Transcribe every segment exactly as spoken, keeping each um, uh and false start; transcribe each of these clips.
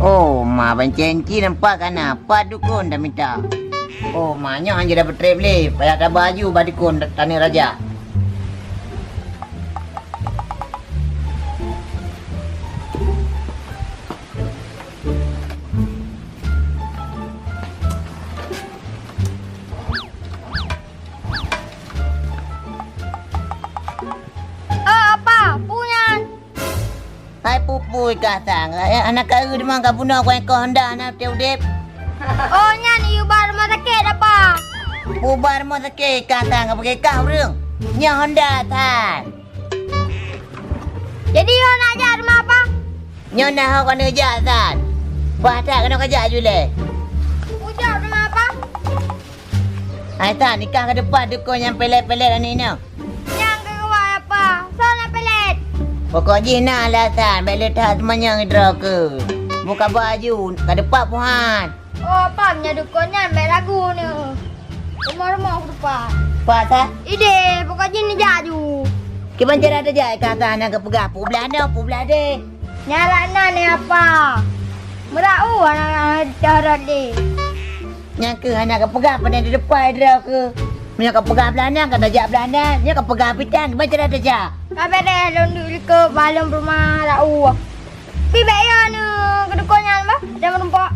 Oh, ma, ban cenci nampak ka na, pat dukon tamita. Oh, ma, nyoe han jeuet tapeutreb lé, payah taba aju bak dukon ta-, taneuk raja. Oh, apa? Peue nyan? Hai pupui kah sang, eh, aneuk keuhai deungon ka bunoe keu ekor honda na teuh udeb. Oh, nyan yue ba rumoh sakét, Apa? Pue ba rumoh sakét kah sang, ka peugah kah ureueng. Nyoe honda san. Jadi, yue hana jak rumoh, Apa? Nyoe na ho keuneuk jak san. Bah that keuneuk kajak julée. Ujak rumoh, Apa? Hai san, i kah ka teupat dukon nyang pelet-pelet aneuk inong. Nyang keu geuwai, Apa? Soe na pelet? Pokok jih na alasan, bèk le that teumanyong droe keuh. Meukabat aju, ka teupat puhan. Oh, Apa, meunyoe dukon nyan bèk ragu neuh. Rumoh-rumoh keu teupat. Pat that? Ideh, pokok jih neujak aju. Kiban cara tajak i kah san, hana kapeugah pue blah noe, pue blah deh. Nyan rak nan, Apa. Meurau hana, hana teuh rot deh. Nyang keuh hana kapeugah, pandai di depan droe keuh. Meunyoe kapeugah blah nan, ka tajak blah nan. Nyoe kapeugah pitan, kiban cara tajak. Ka beureh lôn duek likot bak lôn peurumoh Ra'u. Pih bèk yo neuh keu dukon nyan bah, dan meurumpok.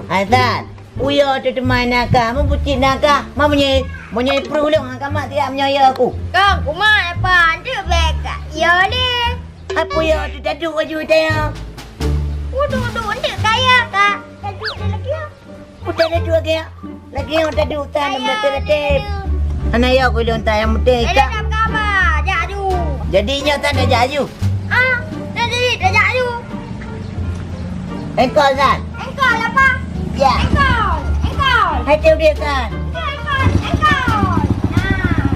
Hai san, uyo teuh teuma na kah, meubucit na kah. Ma meunyoe, meunyoe preuh lôn, han ka mat siap meunyoe yo ku. Kong, kumat apa, anteuk bèk ka yo lé. Hai pue yo teuh taduek aju teuh yo. Uduek-uduek anteuk kaya ka. Taduek lé lagèe nyoe. Udah ada dua gaya. Lagèe nyoe taduek tan dan beurati-rati. Hana yo ku lôn tan nyang penting ka. Ada kaba, jak aju. Jadi nyoe tan dah jak aju. Ah, dah jadi dah jak aju. Engkol san. Engkol apa? Ya. Engkol, engkol. Hai teuh udeb san. Engkol, engkol. Nah.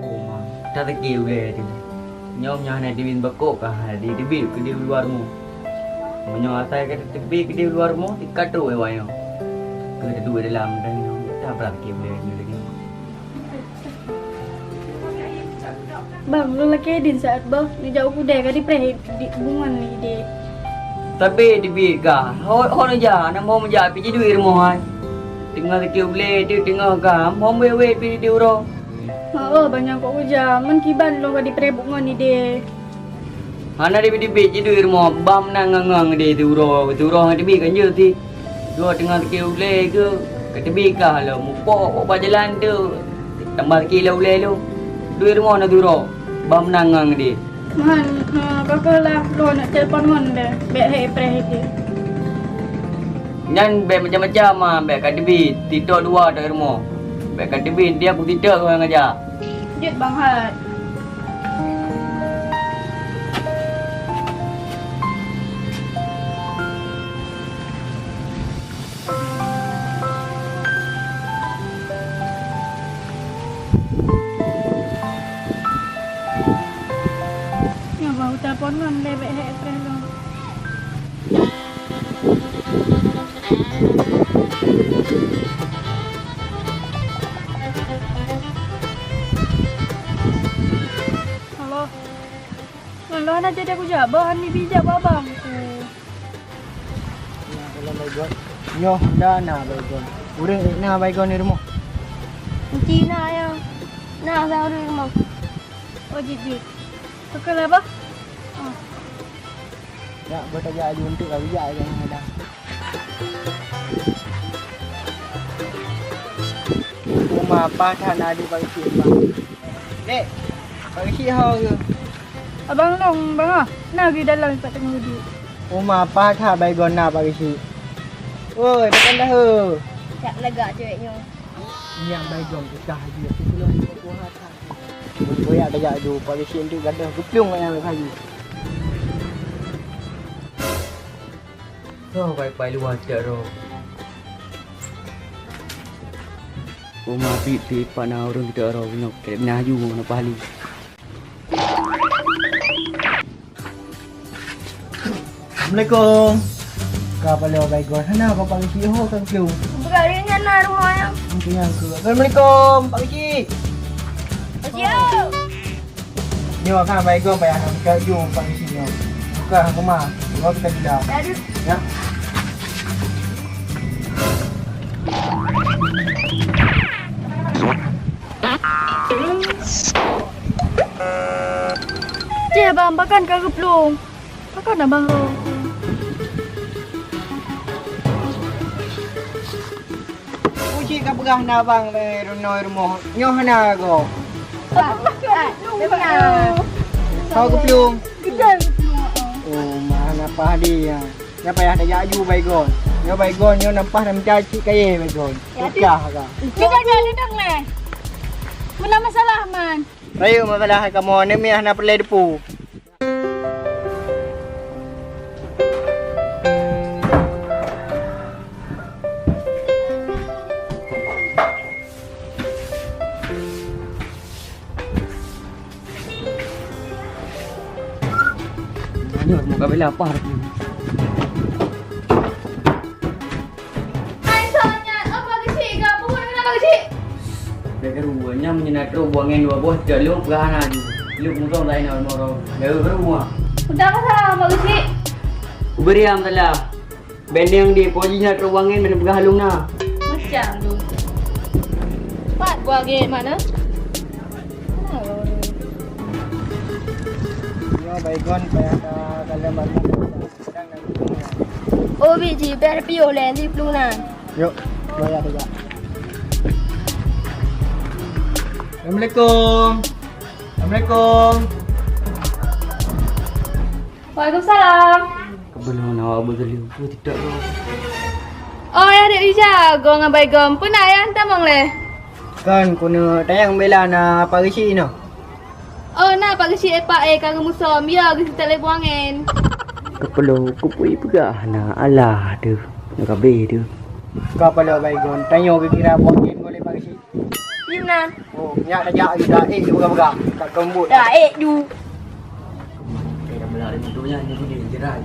Uma, tateuki ulèe teuh. Nyoe nyan hana teubiet bakok ka hana teubiet keu di luwa rumoh. Meunyoe asai ka teubiet keu di luwa rumoh, tika trok wai nyoe. Keu teuduek dalam dan nyoe, tabra teuki ulèe nyoe lagèe. Bang, lôn lakèe idin saát boh, neujak u keudè ka dipreh di bungon ideh. Tapi teubiet kah, ho, ho neujak, na mo meujak pih jiduek i rumoh hai. Teungoh sakét ulèe, teungoh kah, mo wét-wét pih di uroe. Ma oh, banyak kok uja, meukiban lôn ka dipreh bungon ideh. Hana dibi-dibi jiduek i rumoh, bam na ngang-ngang di siuroe, siuroe hana teubiet kan jeuet cit. Dua teungoh sakét ulèe keu, ka teubiet kah lom, mupok bak jalan tu, tambah sakét lé ulèe lom. Duek i rumoh na siuroe, bam na ngang di. Man, eh, ka keuh lah, lôn nak telepon ngon deh, bèk hé preh cit. Nyan bèk macam-macam ah, bèk ka teubiet, sitok dua tok i rumoh. Bèk ka teubiet, tiep ku sitok keu ngajar. Jeuet bang hat. Nyoe bak utelepon ngon lé bèk hé preh lom. Halo. Ngon lôn hana jadi kujak, bah, han bijak bak abang ku. Nyoe, Baygon. Nyoe, na, na, Baygon. Ureueng na, Baygon, di rumoh. Enti na, ya. Na, sa ureueng di rumoh. Oh, jeuet, jeuet. Oke lah, bah. Ah. Ya, bah, tajak aju untuk kau, bijak aju yang ada. Uma apa that na di Pak Keuchik, Bang? Dek, Pak Keuchik ho ke? Abang Long, Bang ah. Na di dalam tempat tengah duduk. Uma apa that Baygon na Pak Keuchik? Woi, datang dah, he. Tak lagak cewek nyoe. Nyak Baygon pekah lagi. Aku pulang di Papua Hata. Boyak tajak aju, Pak Keuchik tu gadoh geuplong kat nyan lagi. Soe pai-pai luwa cit droe. Uma bit di pat na ureueng cit droe keunoe, keu na aju na palu. Assalamualaikum. Ka paloe Baygon. Hana ka Pak Geuchik ho ka geuplueng. Beugaréng nyan na rumoh nyan. Mungkin nyang keu. Assalamualaikum, Pak Geuchik. Pak Geuchik. Nyoe ka Baygon payah na meucok ju Pak Geuchik nyoe. Buka rumah. Dua kita gila. Ya. Ceh, Bang, pakon ka geuplueng? Pakon abang roh? Uji ka peugah na abang lé runoe rumoh. Nyoe hana goe. Kau geuplueng. Oh, mana pah dia. Nyoe payah tajak aju Baygon. Nyoe Baygon nyoe nampah na mita cit kayèe Baygon. Pecah ka. Kita jangan dong leh. Mula masalah man. Rayeuk masalah kamoe ni miyah na peureulèe depu. Nyoe muka bela apa? Hai, soalnya apa kecil ke? Apa pun kenapa kecil? Dah keruan, nyam meunyoe na trok buang angén dua boh, cok lôn peugah hana ju. Lôn mudong laén na murong. Dah keruan. Udah apa salah apa kecil? Kuberi am salah. Bendeng di poji na trok buang angén, bendeng peugah lôn na. Macam tu. Pat buah gek mana? Nyoe Baygon payah ka dalam bantuan. Oh, biji ber piôh lé lipluh nan. Yuk, bayar saja. Assalamualaikum. Assalamualaikum. Waalaikumsalam. Kebetulan awak beutôi tu tidak. Oh, ya, Dek Ija, gong abai gom. Pernah ya, tamong leh? Kan, kuna tayang bela na apa isi noh. Oh, na Pak Geuchik, eh, Pak, eh, ka geumusom. Ya, Geuchik tak lé buang angén. Kepala kupui peugah na alah tu. Na kabeh tu. Ka pala Baygon, tanyoe geukira buang angén oleh Pak Geuchik. Inan. Oh, nyak dah jak lagi dah, eh, buka-buka. Tak kembut. Dah, eh, du. Kira belah hari tu nya, ni dia jerai.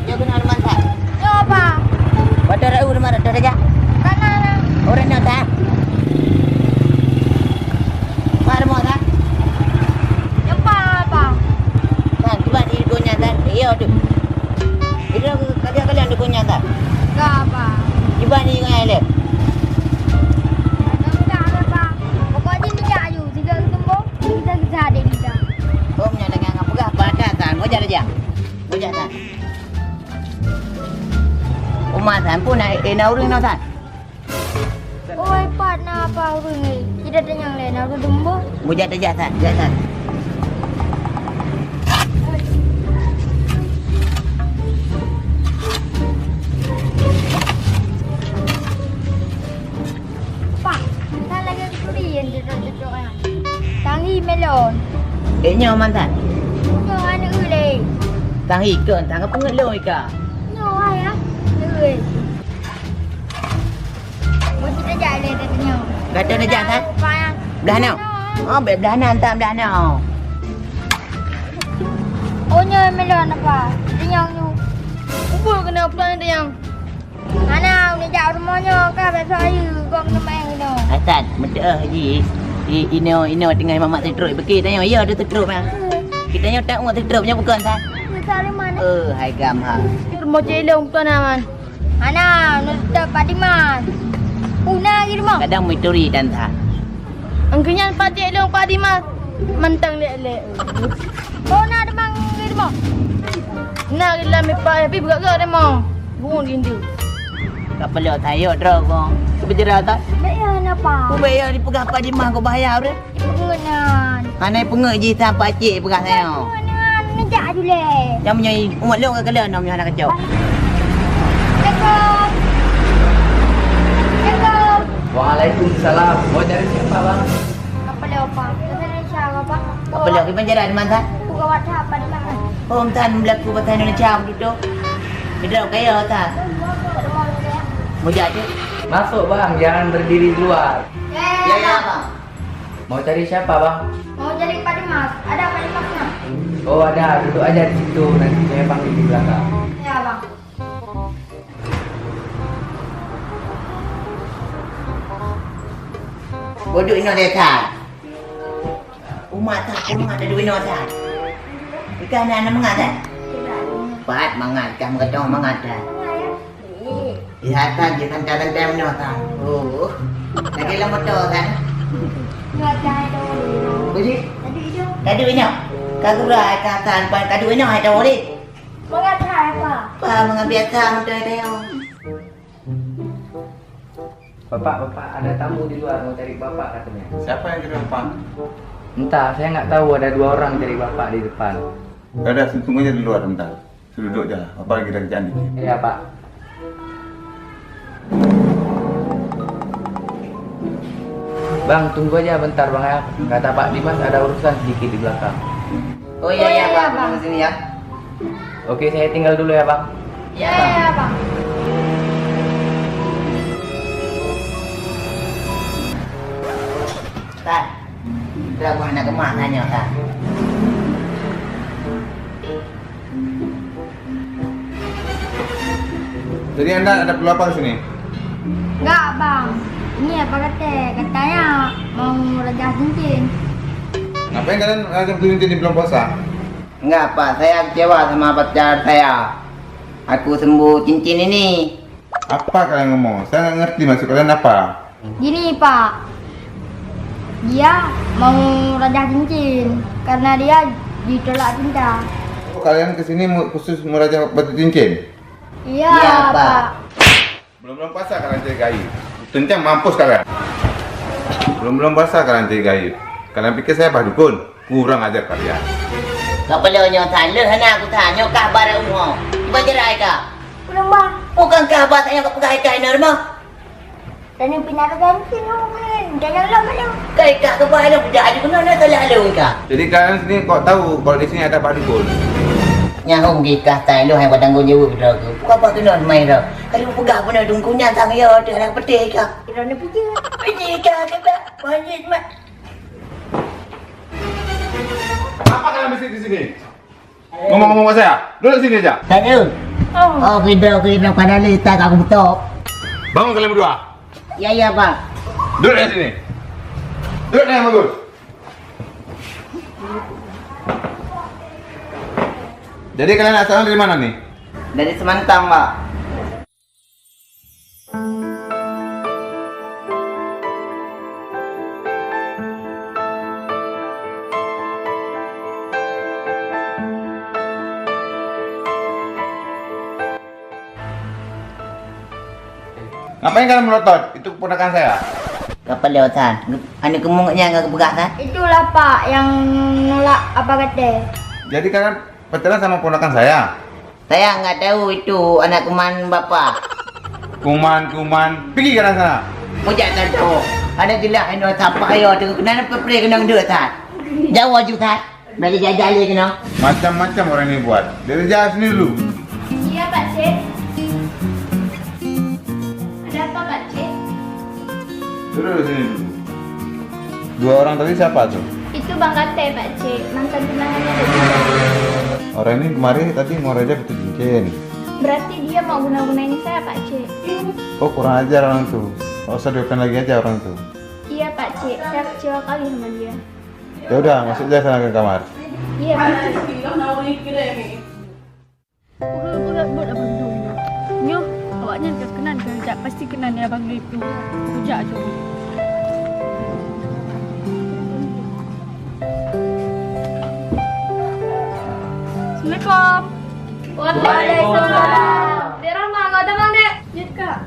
Nyoe keunoe rumoh that. Nyoe, Pa. Watèe rot u rumoh rot, dah jak? Ka na, na. Ureueng nyoe that? Mak rumoh that? Nyoe, Pa, Pa. Kan, cuba di gobnyan that. Iya, tu. Itu kalian-kalian di gobnyan that? Ka, Pa. Cuba di gobnyan lé. Ada tak ada, Pa? Pokoknya ni jak aju. Tiga ketemu, kita bisa ada di dalam. Oh, meunyoe lagèe nyan peugah, bak that tan, mujak tajak. Mujak tan. Uma tan, pun na, eh, na ureueng na tan. Oi, pat na apa ureueng ni? Kita tanyong lé, na ureueng dumbo. Mujak tajak tan, jak tan. Pak, tan lagèe kuturi nyang cocok-cocok nyan. Tang hi melon. Eh, nyoe man tan? Nyoe aneuk ulèe. Tang hi kon, tang peungeut lôn ika. Nyoe ayah. Nyoe. Meusti tajak lé kat nyoe. Gata tajak tan? Pak. Blah nyoe. Oh, bèk blah nyoe, tan blah nyoe. Oh, nyoe melon apa? Tanyong nyoe. Ubah kena pelan tanyong. Hana, neujak rumoh nyoe ka biasa ayu gom neumai inoe. Hasan, meuteumèe jih. I, inoe, inoe teungoh mamak teutrop. Bukon tanyoe, ya, ada teutrop, ha. Kita nyoe tak mau teutrop, nyoe bukan, Hasan. Neujak rumoh nyoe. Eh, hai gam, ha. Rumoh Cik Long bukan, Aman. Hana, neuteutrop Pak Diman. Puna lagi rumoh. Kadang meuturi dan, Hasan. Engkeu nyan paték lôn Pak Dimas mantong lé-lé. Oh, na teumang di rumoh? Na di lam ipa, tapi beugak-gak teumang. Bungut gintu. Ka peureulèe tayok droe kong. Keubeujeurat that? Bèk ya napa? Ubé ya dipeugah Pak Dimas keu bahaya ureueng. Ipeungeut nyan. Hana ipeungeut jih tan pacék peugah nyoe. Ipeungeut nyan, neujak aju lé. Nyang meunyoe umat lôn ka kalon nyoe hana kacok. Assalamualaikum. Assalamualaikum. Waalaikumsalam. Mau cari siapa, Bang? Kapal apa? Bahasa Indonesia apa? Kapal apa? Gimana cara di mana? Buka WhatsApp apa di mana? Oh, entan berlaku bahasa Indonesia begitu. Kita kaya tak? Mujak tu. Masuk, Bang, jangan berdiri di luar. Ya, ya, ya, Bang. Mau cari siapa, Bang? Mau cari Pak Dimas. Ada Pak Dimas, nah? Oh, ada. Duduk aja di situ. Nanti saya panggil di belakang. Ya, Bang. Bodoh inoe dia, Tan. Umat tak pun ada duit nyoe, Tan. Ikan ada mangat, Tan. Pat mangat, ikan meugadong mangat, Tan. Lihat, Tan, dia kan jalan-jalan nyoe, Tan. Oh. Lagi lama tu, Tan. Nyoe, Tan, itu. Apa sih? Tadi itu. Tadi ingat. Kagura, Tan, Tan, Tan, tadi ingat, Tan, boleh. Mangat hai, Pak. Pak, mangat biasa, mudah dia. Bapak, Bapak, ada tamu di luar mau cari Bapak katanya. Siapa yang cari Bapak? Entah, saya nggak tahu, ada dua orang cari Bapak di depan. Ya udah, tunggu aja di luar bentar. Suruh duduk aja. Bapak lagi ada kerjaan dikit. Iya, Pak. Bang, tunggu aja bentar, Bang, ya. Kata Pak Dimas ada urusan sedikit di belakang. Oh iya, iya, Pak. Tunggu sini ya. Oke, saya tinggal dulu ya, Bang. Iya, iya, Bang. Tan, udah gua nak kemas nanya, Tan. Jadi anda ada perlu apa ke sini? Enggak, Bang. Ini apa kata? Katanya mau rajah cincin. Ngapain kalian rajah cincin di bulan puasa? Enggak, Pak. Saya kecewa sama pacar saya. Aku sembunyi cincin ini. Apa kalian ngomong? Saya nggak ngerti maksud kalian apa. Gini, Pak. Dia mau rajah cincin karena dia ditolak cinta. Oh, kalian kesini mu- khusus merajah batu cincin? Iya, iya, Pak. Pak. Belum-belum puasa kalian cari gaib. Teuntang mampus kalian. Belum-belum puasa kalian cari gaib. Kalian pikir saya bah dukun? Kurang ajar kalian. Kepala nyoe salah hana aku tanya kah barang uho. Cuba cerai kah? Belum, Bang. Bukan kah bah saya kau pegang ikan normal. Dan yang pindah ke ganti nyoe kan. Dan yang lama yang. Kai kah ke bah yang udah ada guna nak salah lalu kah? Jadi kalian sini kok tahu kalau di sini ada bah dukun? Nyahong di kah tai lo hai batang gunjung betul ke? Bukan apa tu non mai dah. Kalau pegang pun ada dungkunya sang ya ada anak peti kah. Kira ni pijak. Pijak kah kata. Banjir mat. Apa kalian bisik di sini? Ngomong-ngomong buat saya? Duduk sini aja. Tanya. Oh, kita kita pada lita kat aku betok. Bangun kalian berdua. Ya, ya, Pak. Duduk di sini. Duduk yang bagus. Jadi kalian asalnya dari mana nih? Dari Semantang, Pak. Ngapain kalian melotot? Itu keponakan saya. Kapal lewat sana. Anak kemungnya nggak kepegang kan? Itulah, Pak, yang nolak apa kata. Jadi kalian pacaran sama ponakan saya? Saya nggak tahu itu anak kuman Bapak. Kuman, kuman, pergi ke sana. Mujak tak tahu. Ada jelas ini siapa ayo tu kena apa pergi kena duduk tak? Jauh aju tak? Bagi jajan dia kena. Macam-macam orang ini buat. Dari jalan sini dulu. Iya, Pak Cik. Ada apa, Pak Cik? Duduk di sini dulu. Dua orang tadi siapa tuh? Itu Bang Kate, Pak Cik. Mantan tunangannya Dek Dina. Orang ini kemarin tadi mau raja betul cincin. Berarti dia mau guna-gunain saya, Pak Cik. Oh, kurang ajar orang tuh. Nggak usah diopen lagi aja orang tuh. Iya, Pak Cik. Saya kecewa kali sama dia. Ya udah, masuk aja sana ke kamar. Iya, Pak Cik. Peugah-peugah buet Abang Dul nyoe. Nyoe, awaknyan ka keunan keureuja, pasti keunan nyan Abang Dul itu. Keureuja cuma. Assalamualaikum. Waalaikumsalam. Dek Rahma, kau datang, Dek? Ya, Kak.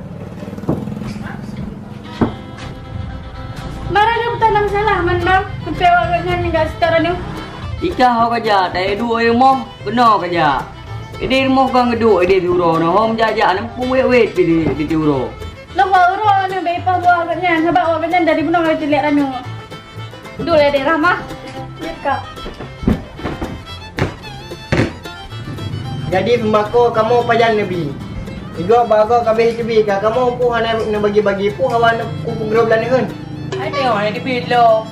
Barang nyang tanam salah man bang, sampai awak nyan ninggal seutara nyoe. Ika ho kaja, daya duek rumoh, keunoe kaja. Ideh rumoh ka geuduek ideh siuroe nyoe, hom jak-jak neupung wét-wét pih di, di siuroe. Lôn wak uroe nyoe bak ipah buah awak nyan, sabab awak nyan dari bunoe ka tilek ranuek. Dul ya, Dek Rahmah. Ya, Kak. Jadi sembako kamoe pajan neubi? Igoe bagoe ka abéh teubiet ka, kamoe peue hana neubagi-bagi, peue hawa neupeugrob laneuen. Hai teuh hana teubiet lom.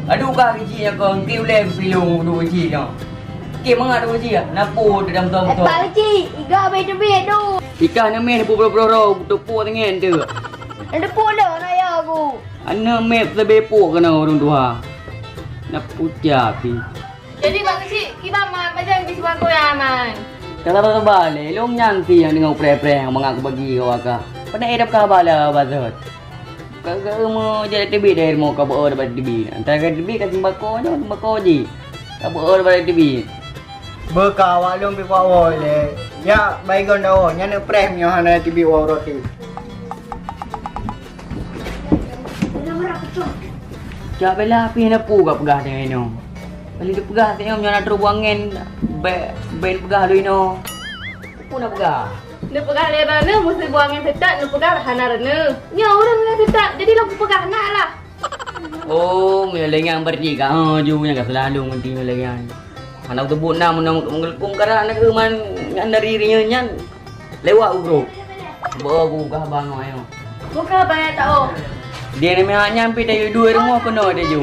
Aduh ka keuchik nyan kong, keu ulèe pilong udu keuchik nyoe. Keu mangat udu keuchik, na peue dalam beutôi-beutôi. Epa keuchik, igoe abéh teubiet tu. Ikah neumeh neupeubrôh-brôh droe, teupue teungen tu. Neupue lom na ya ku. Aneuk mèt leubeh puek keunoe ureueng tuha. Na pucah pih. Jadi, Mak Keuchik, kiban man, pajan bit seumbako nyan man? Ka saba-saba lé, lôn nyan si nyang deungoe preh-preh nyang mangat kubagi keu awak kah. Pane éh dap ka haba lé Abah Zot. Ka, ka meujak teubiet dari rumoh ka beu-o daripada teubiet. Antara ka teubiet ka seumbako nyoe, seumbako jih. Ka beu-o daripada teubiet. Beuka awak lôn pih kuat woe lé. Ya, baygon dawoe, nyan neuk preh meunyoe hana teubiet woe roti. Jak bela pih na peue ka peugah teungoh inoe. Kali teupeugah teungoh nyoe na trok buang angén, bèk, bèk peugah lôn inoe. Peue na peugah? Neupeugah lé droeneuh meuseuti buang angén seutôt, neupeugah hana droeneuh. Nyoe ureueng nyang seutôt, jadi lôn kupeugah na lah. Oh, meunyoe lé nyan berarti ka, oh, ju nyang ka salah lôn ngon ti meunyoe lé nyan. Hana kuteubut na meunyoe meugeuleukom karah na keuman nyan dari rinyeun nyan. Lewat u grup. Beu ku kah bangoe nyoe. Buka banyak tak oh. Dia ni meuhak nyan pih tayue duek rumoh keunoe taju.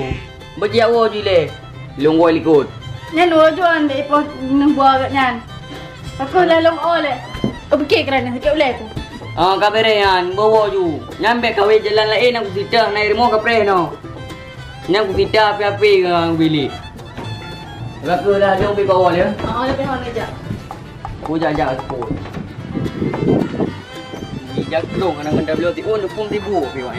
Beujiak woe ju lé. Lôn woe likot. Nyan woe ju an dek ipoh neubuah geuh nyan. Pakon lah lôn o lé. Kau pikir kerana sakit ulai tu. Ah, ka bereh nyan, beu woe ju. Nyan bèk kawé jalan laén aku sitah naik rumoh ka preh noh. Nyan aku sitah api-api ke bilik. Raku dah jom pi kawal ya. Ah, lebih mana jak. Ku jak-jak aku. Di jakrong anak benda beliau ti un pun tibu pi wak.